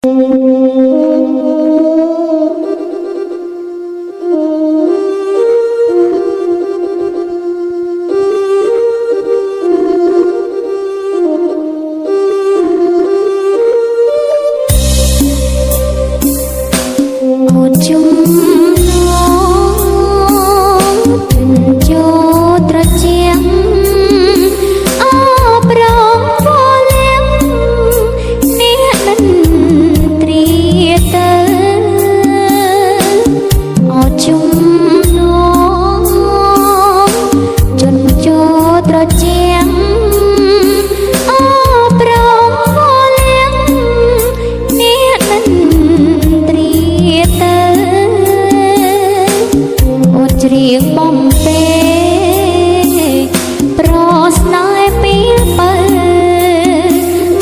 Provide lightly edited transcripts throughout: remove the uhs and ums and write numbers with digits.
អូនជុំនងចូលត្រជាងអប្រងវលៀងអ្នកនិន្ទ្រាទៅអជុំនងជន់ចូលត្រជាងអប្រងវលៀងអ្នកនិន្ទ្រាទៅអូនច្រៀងបំពេប្រស្នេហ៍ពីពៅ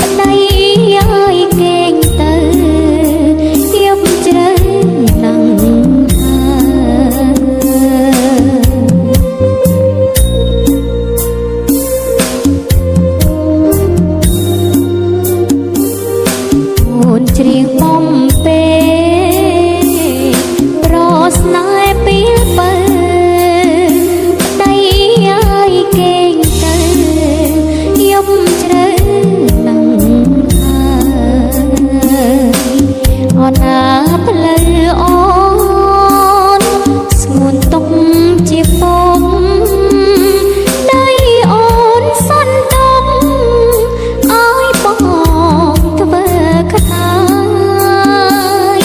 ប្តីឲ្យគេងទៅយប់ជ្រៅណាស់ហើយ អូនច្រៀងបំពេប្រស្នេហ៍ពីពៅប្តីឲ្យគេងទៅយប់ជ្រៅណាស់ហើយអូនណាផ្លូវអូនស្ងួនទុកជាពុំដៃអូនសន្ទុកឲ្យបងធ្វើខ្នាយ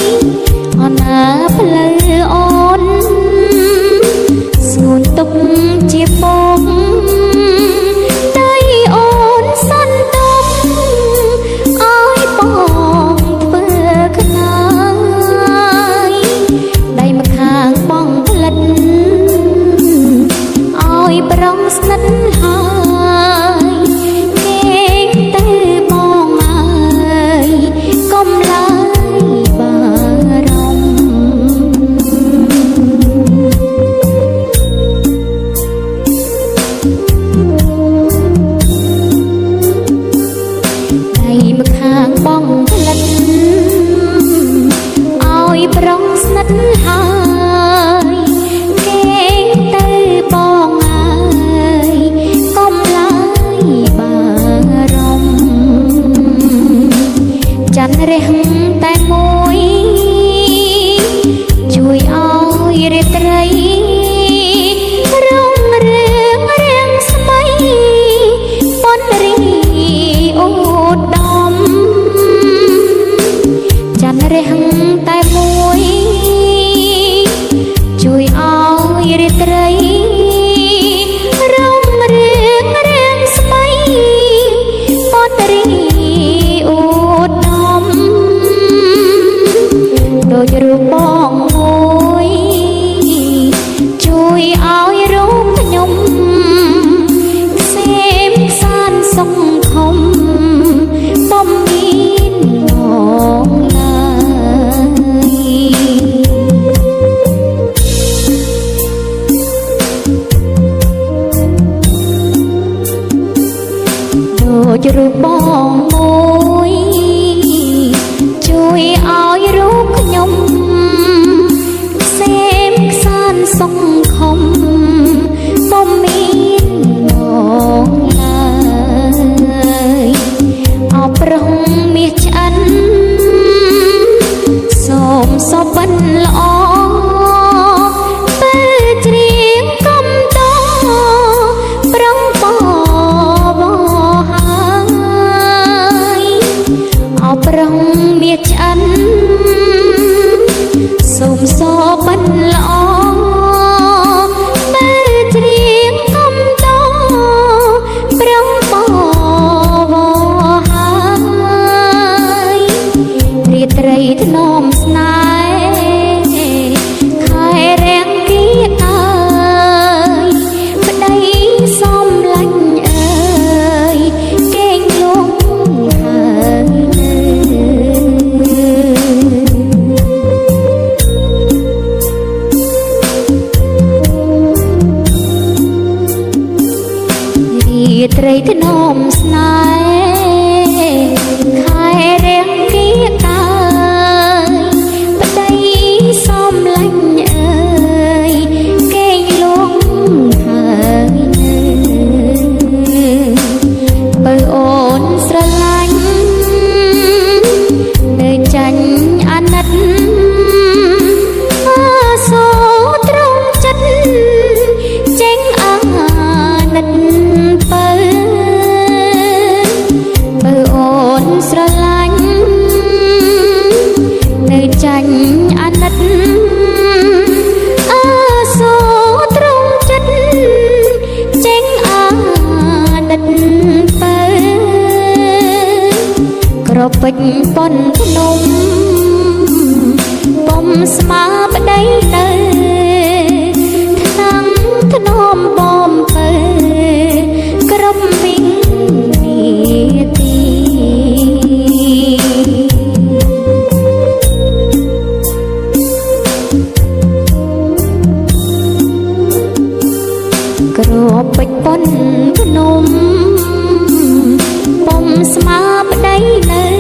អូនណាផ្លូវអូនស្ងួនទុកជាពុំដៃអូនសន្ទុកឲ្យបងធ្វើខ្នាយដៃម្ខាងបងផ្លិតឲ្យប្រងស្និទ្ធហើយគេងទៅបងអើយកុំឡើយបារម្ភដៃម្ខាងបងផ្លិតឲ្យប្រងស្និទ្ធហើយគេងទៅបងអើយកុំឡើយបារម្ភច័ន្ទរះតែមួយជួយឲ្យរាត្រីរុងរឿងរាំងស្មៃប៉ុនរីអូដមច័ន្ទរះតែមួយជួយឲ្យរាត្រីរុងរឿងរាំងស្មៃប៉ុនរីអូដមដូចរូបបងមួយជួយឲ្យរូបខ្ញុំខ្សែមខ្សានសុខខំបំមានងឡើយដូចរូបបងមួយជួយឲ្យរូបខ្ញុំខ្សែមខ្សានសុខខំបំមានងឡើយអប្រុសមាសឆ្អិនសូមសុបិនល្អពេលច្រៀងកំតប្រងបវហើយអប្រុសមាសឆ្អិនសូមសុបិនល្អពេលច្រៀងកំតប្រងបវហើយរាត្រីធ្នមស្នេហ៍ខែរាំងគៀអើយប្តីសំឡាញ់អើយគេងលងហើយនៅ រាត្រីធ្នមស្នេហ៍ខែរាំងគៀកើ ស្មាប្តីនៅថ្នាំងធ្នមបំពើគ្រប់វិនាទី ក្របពេជ្រប៉ុនភ្នំពុំស្មាប្តីនៅ